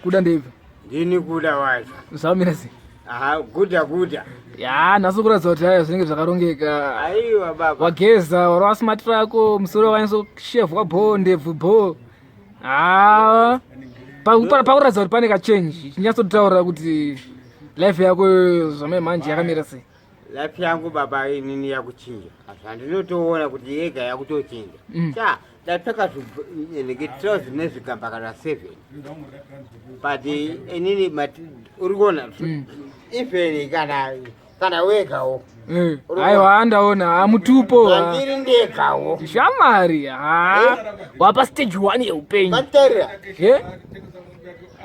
Kuda ndeipi? Ndini kuda wacho. Zvamira sei? Aha, guda guda. Ya, nhasi kuratidza kuti haya zvinenge zvakarongeka. Aiwa baba. Wageza, warova smart rako, musoro wanyatsoshevwa bho, ndebvu bho. Ah. Pakuratidza kuti pane kachange, chinyatsotaura kuti life yako zvamai manje yakamira sei? Life yangu baba inini yakuchinja. Zvandinotoona kuti yega yakutochinja. Cha, ndapfeka zvinenge trouser nezvigamba kana 7. But inini uri kuona even kana wegawo. Aiwa, ndaona mutupo. Ndiri ndegawo. Shamari, ha. Wapa stage 1 yeupenyu. Matarira. Eh?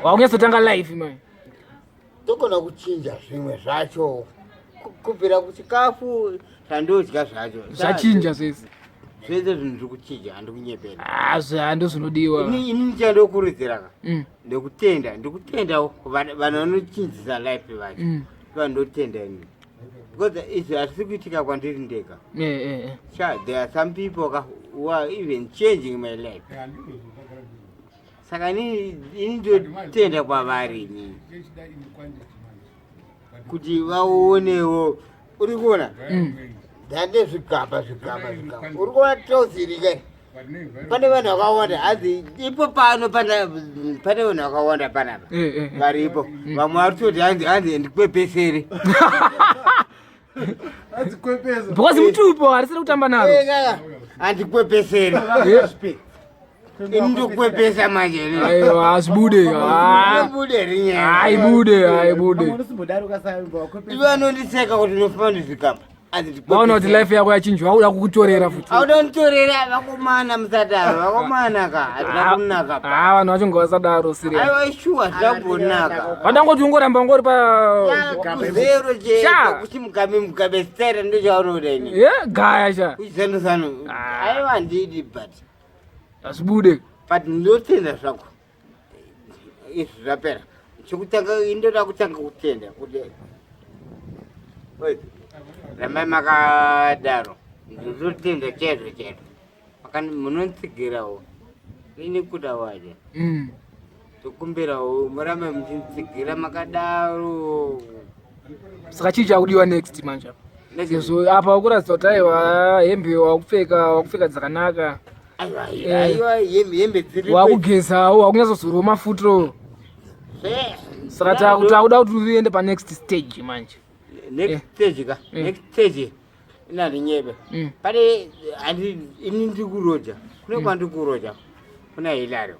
Wakunyatsotanga life man. Togona kuchinja zvimwe zvacho. Kubvira kuchikafu chandodya zvacho. Zvachinja zvese. Zvese zvinhu zviri kuchinja, handikunyepera. Ah, zva zvinodiwa. Ini chandokurudzira ka. Ndokutenda, ndikutendawo vanhu vanochinjisa life vacho. Vandotenda ini. Because izvi hazvisi kuitika kwandiri ndega. Sha, there are some people ka who are even changing my life. Saka ini ndotenda kwavari inini. Kuti vaonewo uri kuona ndande zvigaba zvigaba zvigaba uri kuona trouser iri kai pane vanhu vakawanda hanzi ipo pano pane vanhu vakawanda panapa varipo vamwe vari kutoti hanzi hanzi ndikwepesere because mutupo harisiri kutamba naro handikwepesere ini ndokwepesa manje. Aiwa, hazvibude. Bude rinyaya. Aibude, aibude. Ivo anondiseka kuti ndinofamba ndizvigamba. Vaona kuti life yako yachinjwa, vakuda kukutorera futi. Audonditorera vakomana, musadaro vakomana ka, hazvina kunaka. Ah, vanhu vacho ngavasadaro, serious. Aiwa, shuwa hazvina kunaka. Vandangoti ungoramba ungori pa zero chete kuti Mugabe Mugabe style ndochaunoda ini. Ye gaya cha. Kuchizano zano. Aiwa, handidi but. Hazvibude. But ndinotenda zvako. Izvi zvapera. Chekutanga indoda kutanga kutenda kuti wait. Rambai makadaro. Ndinotenda chaizvo chaizvo. Munonitsigirawo. Ini kuda waje. Tokumbirawo murambe muchinditsigira makadaro. Saka chii chakudiwa next manje apa? Sezvo apa ukuratidza kuti aiwa hembe wakupfeka wakupfeka dzakanaka. Aiwa, hembe dziri. Wakugezawo, wakunyatsozorwa mafuta. Saka takuda kuti uende pa next stage manje. Next stage ka. Next stage. Inandinyebe. Pane handi ini ndiri kuroja. Kune kwandiri kuroja. Kuna Hilary.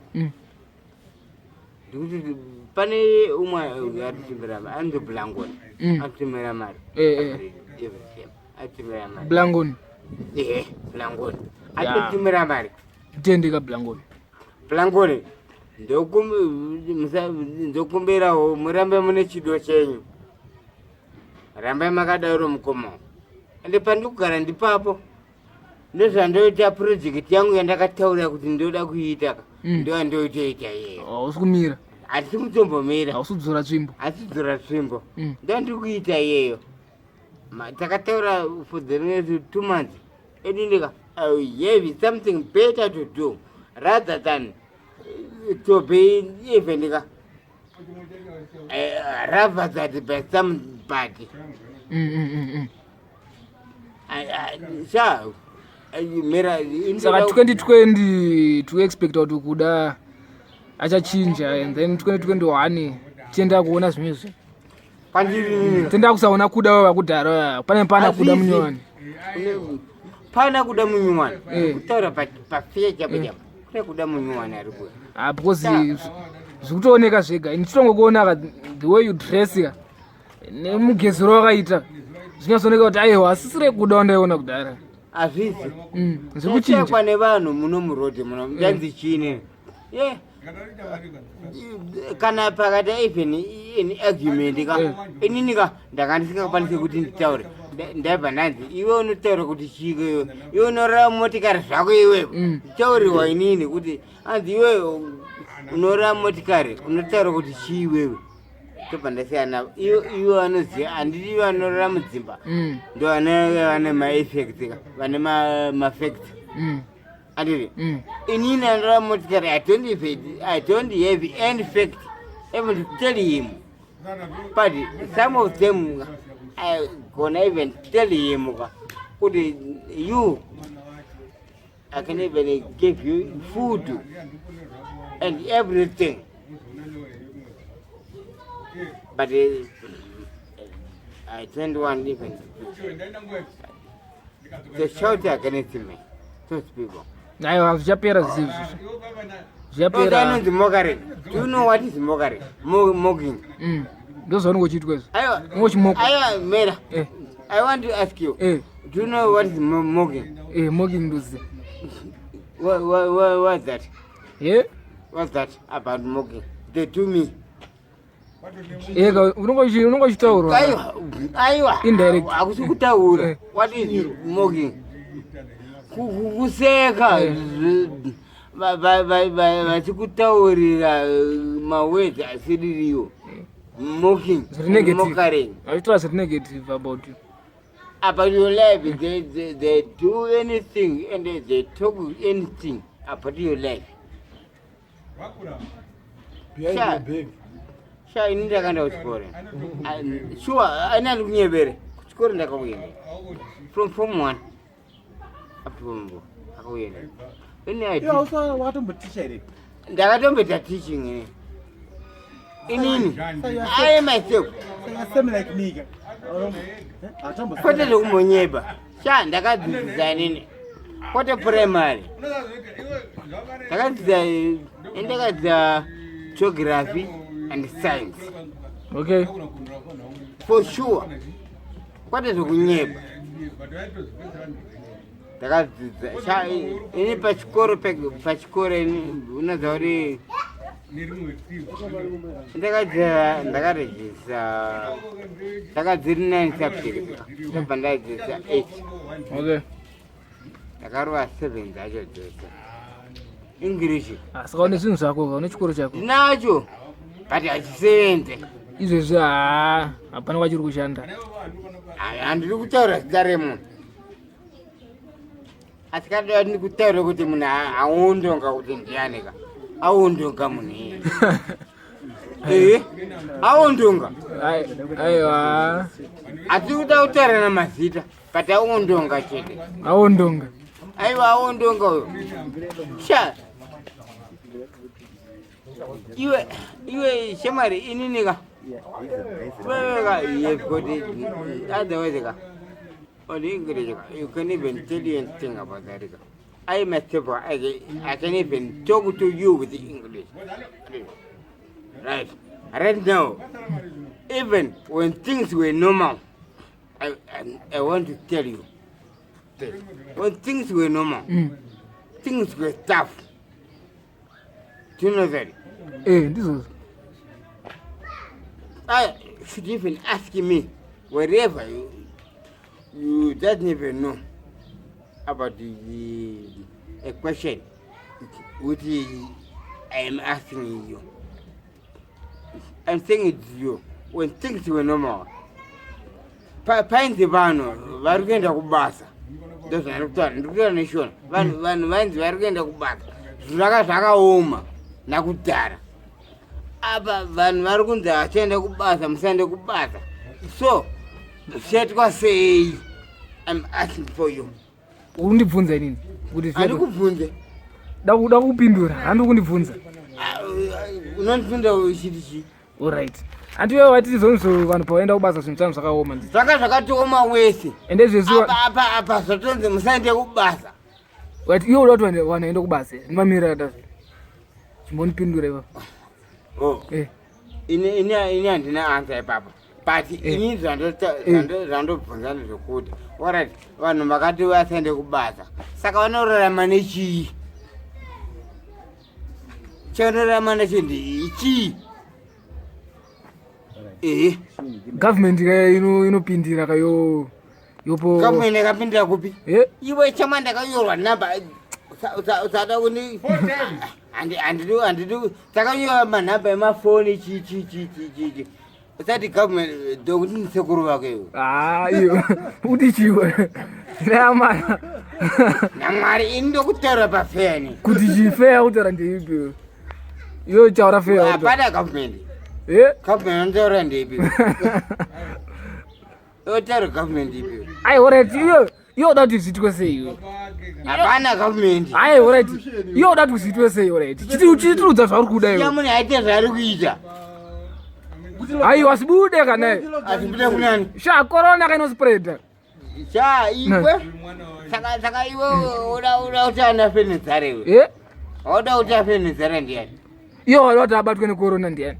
Ndikuti pane umwe aritumira anzi Blangoni. Atumira mari. Atumira mari. Blangoni. Eh, Blangoni. Atumira mari. Tendeka Blangoni. Blangoni. Ndokumbirawo murambe mune chido chenyu. Rambai makadaro mukoma. Ende pandikugara ndipapo. Ndozvandoita project yangu yandakataura kuti ndoda kuiita ka. Ndoyandoitoita iyeyo. Hausi kumira. Hatisi kutombomira. Hausi kudzora tsvimbo. Hatisi kudzora tsvimbo. Ndandiri kuita iyeyo. Takataura for the next 2 months. Edindika, I will have something better to do rather than to be even ka rather by somebody. Sha, mira. Saka 2020 to expect kuti kuda achachinja and then 2021 tienda kuona zvimwe zvinhu. Pandiri Tenda kusaona kuda vakudhara, pane pana kuda munyowani. Pana kuda munyowani. Kutaura pafeya chapo chapo. Kune kuda munyowani ari kuya. Ah, because zvikutooneka zvega. Ini titongokuona ka the way you dress ka. Nemugezero wakaita. Zvinyatsooneka kuti aiwa asisire kuda wandaiona kudhara. Hazvizi. Zvikuchinja. Zvikuchinja nevanhu muno murodhi muno. Ndanzi chini. Yeah. Kana pakati even in argument ka inini ka ndanga ndisingakwanisi kuti nditaure. Ndaibva ndanzi iwe unotaura kuti chiko iwe iwe unorara motikari zvako iwewe. Tauriwa inini kuti anzi iwe unorara motikari unotaura kuti chii iwewe. Tobva ndasiyana iwe vanoziva handiti iwe vanorara mudzimba ndo vane maeffect ka vane mafacts. Anditi inini andora motikari, I don't have any fact even to tell him, but some of them I gonna even tell him kuti you, I can even give you food and everything, but I don't want even to shout against me, those people. Aiwa, zvichapera zvisizvo. Zvichapera. Anonzi mockery. Do you know what is mockery? Mocking. Ndo zvaunenge uchiitwa izvo. Aiwa. Ungochimoka. Aiwa, mera. Eh. I want to ask you. Eh. Do you know what is mocking? Eh, mocking ndoziva. What's that? Ye. What's that about mocking? They do me. Eka, unenge uchitaurwa. Aiwa, aiwa. Indirect. Hakusi kutaura. Eh. What is mocking? Kuseka. Vachikutaurira mawords asiririwo. Mocking. Zviri negative. Mockery. Vachitaura zviri negative about you. About your life, they do anything and they talk anything about your life. Behind Sure. your back. Sha, ini ndakaenda kuchikoro. Sure, aina ndikunyevere. Kuchikoro ndakakuenda from form one up to form four akakuenda ini. I Iwe wakatomboticha here? Ndakatomboita teaching ini, inini I myself. Saka same like me ka. Hatombo. Kwete zvekumbonyeba sha, ndakadzidzisa inini, kwete primary. Ndakadzidza, ndakadzidza geography and science. For sure, kwete zvekunyeba, ndakadzidza sha ini pachikoro. Pachikoro ini unoziva kuti ndakadzidza, ndakarejista, ndakadziri nine subjects, ndobva ndadzidza eight. Ndakarova seven dzacho dzese, English. Ah, saka une zvinhu zvako ka, une chikoro chako. Ndinacho, but hachisevenze. Izvezvi haa, hapana kwachiri kushanda. Handiri kutaura zita remunhu, asi kada ndikutaura kuti munhu aundonga kuti ndiani ka, aundonga munhu iye, ee, aundonga. Aiwa. Hatiri kuda kutaura namazita, but aundonga chete. Aondonga. Aiwa, aundonga uyo sha. Iwe, iwe shamwari, ininika iweweka, you've got it. Otherwise ka, on English ka, you can even tell you anything about that ka. I myself, I can even talk to you with English right now. Even when things were normal, I want to tell you this. When things were normal, things were tough. Do you know that? Eh, ndizvozvo. I should even ask me wherever you doesn't even know about the a question which is I am asking you. I'm saying it to you. When things were normal, painzi vanhu vari kuenda kubasa, ndozvandiri kutaura, ndiri kutaura neShona. Vanhu vainzi vari kuenda kubasa, zvaka zvakaoma nakudhara. Apa vanhu vari kunzi hachaenda kubasa, musaende kubasa, so zvichaitwa sei? I'm asking for you. Uri kundibvunza inini kuti Handi kubvunze. Da kupindura, handi kundibvunza. Unondibvunza uchiti chii? Alright, handiwe wati izvonizvo vanhu pavaenda kubasa zvinhu zvangu zvakaoma ndi Zvaka zvakatooma wese. Ende izvezvi Apa zvatonzi musaende kubasa. Wati iwe uda kuti vanhu vaende kubasa here? Ndimamirira dazvo, chimbondipindura ipapo. Oh. Eh. Ini handina answer ipapo, but ini zvandobvunza ndezvekuti, alright, vanhu vakati vasaende kubasa, saka vanorarama nechii? Chanorarama nacho ndechii? Ehe. Government ka inopindira ka, yo yopo. Government yakapindira kupi? Eh. Iwe chama, ndakanyorwa namba, usada kuni, handidi, takanyorwa manhamba emafoni, chi chi chi chi chi chi, usati government ndokuti ndisekuru vako iwe. Ah, iyo uti chiwe ndinayamana. Namwari, ini ndokutaura pafeni. Kuti chifeya kutaura ndeipi? Iwe taura feya. Hapana government. Eh? Government unotaura ndeipi? Otaura government ipi? Ai, alright, iwe iwe uda kuti zviitwe sei iwe? Hapana government. Ai, alright. Iwe uda kuti zviitwe sei, alright. Chitiudza zvauri kuda iwe. Munhu aite zvaari kuita. Aiwa, sibude kana. Asibude kunani? Sha, corona kainospreada. Sha, iwe. Saka iwe uda kuti anafe nenzara iwe. Eh? Uda kuti afe nenzara ndiani? Iye wada kuti abatwe necorona ndiani?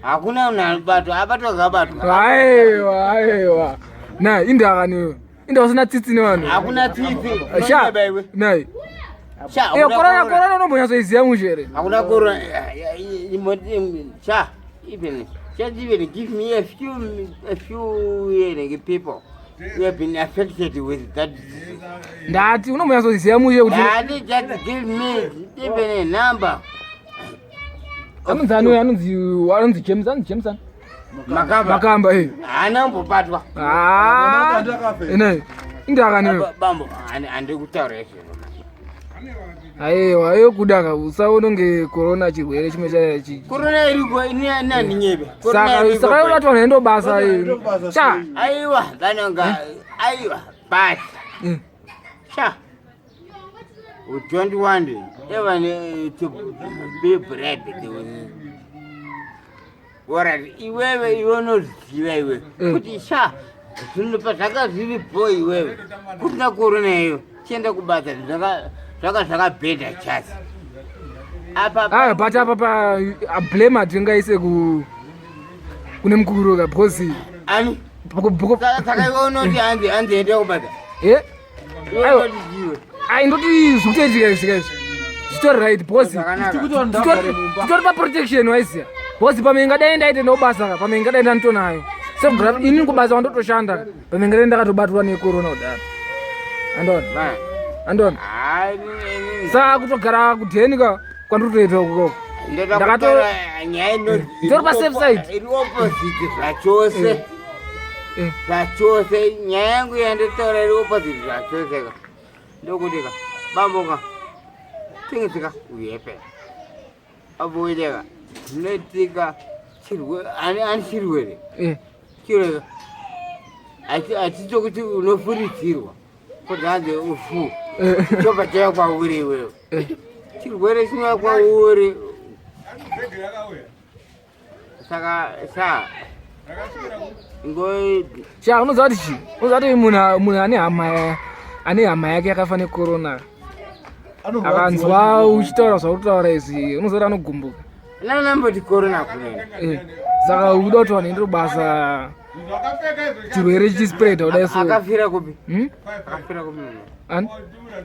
Hakuna munhu anobatwa, abatwa kabatwa. Aiwa, aiwa. Na, indaka niwe. Inda usina tsitsi nevanhu. Hakuna tsitsi. Sha, nai. Sha, Iyo corona, corona unombonyatsoiziva mushere. Hakuna corona. Sha, even just even give me a few people who have been affected with that disease. Ndati unombonyatsoiziva mushe kuti Ndati just give me even a number. Anonzi ani? Anonzi James, anonzi James ani? Makamba. Makamba, eh. Haana kumbobatwa. Ah. Ine. Indaka niwe. Bambo, handi kutaura izvozvo. Aiwa, iyo kudaka usaona kunge corona chirwere chimwe cha chi. Corona iriko, ini handinyepe. Saka saka unobatwa nendo basa iyo. Cha. Aiwa, vanonga aiwa, but. Cha. We don't want even to be bribed with. Alright, iwewe iwe unoziva iwe kuti sha zvinhu pazvaka zviri bho iwewe kusina corona iyo chienda kubasa zvaka zvakabhedha chasi apa. Ah, but apa pa blame hatingaise ku kune mukuru ka, because ani saka iwe unoti hanzi enda kubasa? Eh? Iwe unoti iwe? Ai, ndoti zvikutoitika izvi kaizvi zvitori right, because titori paprotection, waiziya, because pamwe ingadai ndaite nobasa ka, pamwe ingadai ndanditonayo sekugara inini kubasa wandotoshanda, pamwe ingadai ndakatobatwa necorona kudaro, andona, andona. Saka kutogara kudheni ka kwandiri kutoita ukoko. Nyaya Nditori pa safe side. Iri opposite zvachose zvachose. Nyaya yangu yandotaura iri opposite zvachose ka. Ndokuti ka, bambo ka, things ka uyepe aboiteka zvinoitika ani chirwere chirwere hatitokuti unofuridzirwa kuti hanzi ufu chobva chaiva kwauri iwewe. Chirwere chinouya kwauri. Saka sha ngoi. Sha, unoziva kuti chi unoziva kuti munhu ane hama yake yakafa necorona akanzwa uchitaura zvauri kutaura izvi, unoziva kuti anogumbuka. Nanamboti corona kunene. Saka uda kuti vanhu endero basa chirwere chichispreada kudai so? Akafira kupi? Hmm? Akafira kupi munhu? Ani?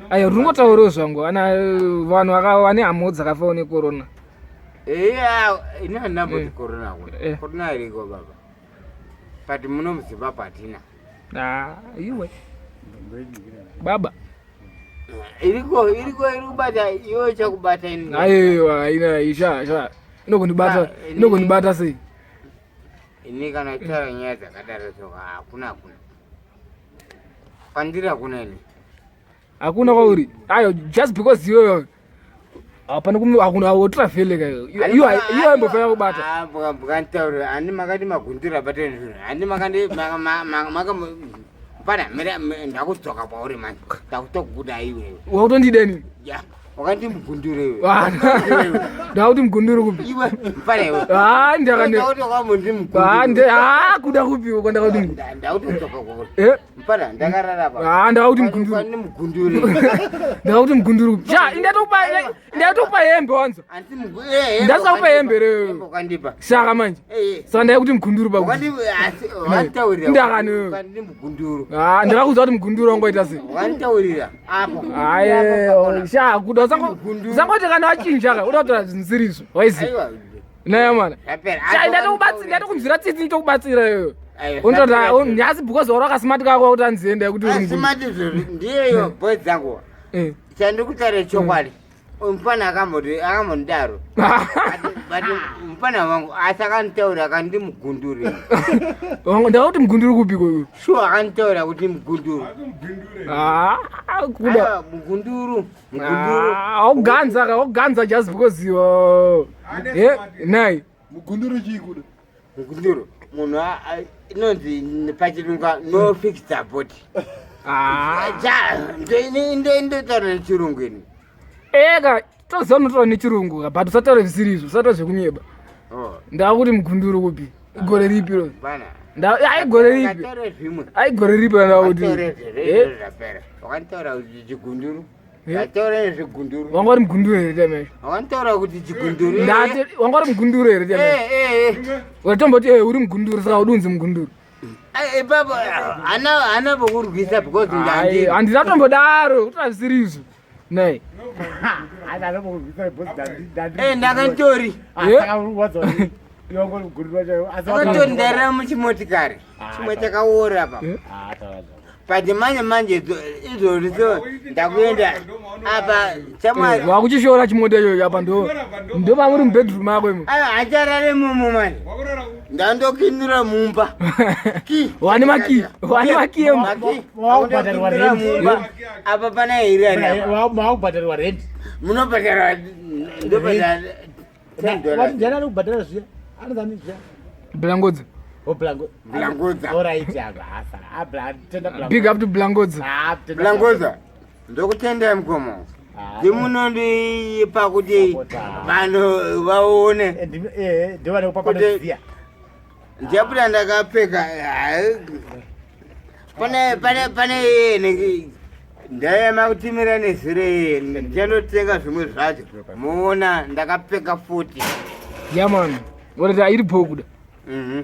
Aya, ringotaurawo zvangu ana vanhu vane hama dzakafawo necorona. Iya, ini handamboti corona kuna. Corona iriko baba, but muno muZimbabwe hatina. Ah, iwe baba. Iriko, iriko, iri kubata iwe, chakubata ini. Aiwa, ina isha sha inogondibata. Ah, Inogondibata sei? Ini kana kutaura nyaya dzakadaro so hakuna, hakuna kwandiri, hakuna ini. Hakuna kwauri ayo, just because iweyo hapana hakuna autraveleka iwe, aimbofana kubata. Mukanditaurira handi makati magundiro abata zvinhu, handi makandi pana mira, ndakudzoka kwauri mani, ndakutokuda iwewe. Wakutondideni? Ya, wakandi mugunduro iwe. Ndakuti mugunduro kupi? Iwe pana iwe. Ah, ndakane Ndakuti wakamundi Ah, mugunduro. nde ah, kuda kupi uko ndakati Ndakutodzoka kwauri. Eh. Mpana ndakarara pa. Ah, ndakakuti mugunduro. Kwani mugunduro. Ndakakuti mugunduro kupi? Sha, ndatokupa hembe wanzo. Anti eh. Ndasikakupa hembe reyo. Ukandipa. Saka manje Eh. saka ndaikuti mugunduro pakuti Wakandi asi wanditaurira. Ndakani. Wakandi mugunduro. Ah, ndakakuudza kuti mugunduro wangoita sei? Wanditaurira apo. Aye, sha, kuda usangoti kana wachinja ka uda kutora zvinisirizvo, waiziva. Aiwa. Naya mwana. Zvapera. Sha, ndatokunzwira tsitsi, nditokubatsira iyoyo. Aiwa, Unototi zvapera. nhasi because wari wakasmart kako kuti anzienda kuti uri mugunduro. Smart izvozvi ndiyeyo boy dzangu. Chandiri kutaura chokwadi. Uyu mufana akambondidaro. But Mupana wangu asi akanitaura akandi mugunduru. Wangu ndakuti mugunduru kupi ko? Sure akanitaura kuti mugunduru. Ah, kuda. Aiwa, mugunduru, mugunduru. Ah, Auganza ka, auganza just because you are Eh, nai. Mugunduru chii kuda? Mugunduru. Munhu inonzi pachirungu no fixed support. Ah. Ja, ndotaura nechirungu ini. Eka, toziva unotaura nechirungu ka, but usataura zvisiri izvo, usataura zvekunyeba. Oh, Ndakuti mugunduru kupi? Gore ripi ro? bana. Nda ai gore ripi? Wakataura zvimwe. Ai gore ripi ndakuti. Wakataura Eh, zvezvo zvapera. Wakataura kuti chigunduru. Eh. Wataura nezvegunduru. wanga uri mugunduru here time yacho? Wakataura kuti chigunduru. Ndati wanga uri mugunduru here time yacho? Eh, eh, eh. Watomboti eh uri mugunduru saka udunzi mugunduru. Eh, Ipapo hana hana pokurwisa because Ai, ndandi. handina tombodaro, kutaura zvisiri izvo. Nei. Eh, ndakantori. Ndakantori ndarara muchimotikari. Chimwe chakaora pa. Eh? But manje manje izvozvi so ndakuenda apa chamwari. Wakuchishora chimota ichocho apa ndo ndo pamuri mubedroom mako imo. Ayo hacharare mumo manje. Ndandokinura mumba. Ki. Wane maki, wane maki emo. Maki. Wakubhadharwa Ndandokinura rent. mumba. Apa pana here ari apa. Maakubhadharirwa rent. Munobhadhara ndobhadhara $10. Wati ndiani ari kubhadhara zviya? Anozani zviya? Blangodza. Oh, Blango. Blangodza. Alright, apa. Asara. Ah, tenda Blangodza. Big up to Blangodza. Ah, tenda Blangoza. Ndokutendai mukoma. Ah. Ndimunondipa kuti Sapota. vanhu vaone. Eh, eh, ndivo vanokupa Kuti- panoziya. Ndichabuda ndakapfeka. Hai. Pane pane pane iye inenge ndaema kutimira nezure ndichandotenga zvimwe zvacho. Muona ndakapfeka futi. Yeah man. What iri bho kuda. Mhm.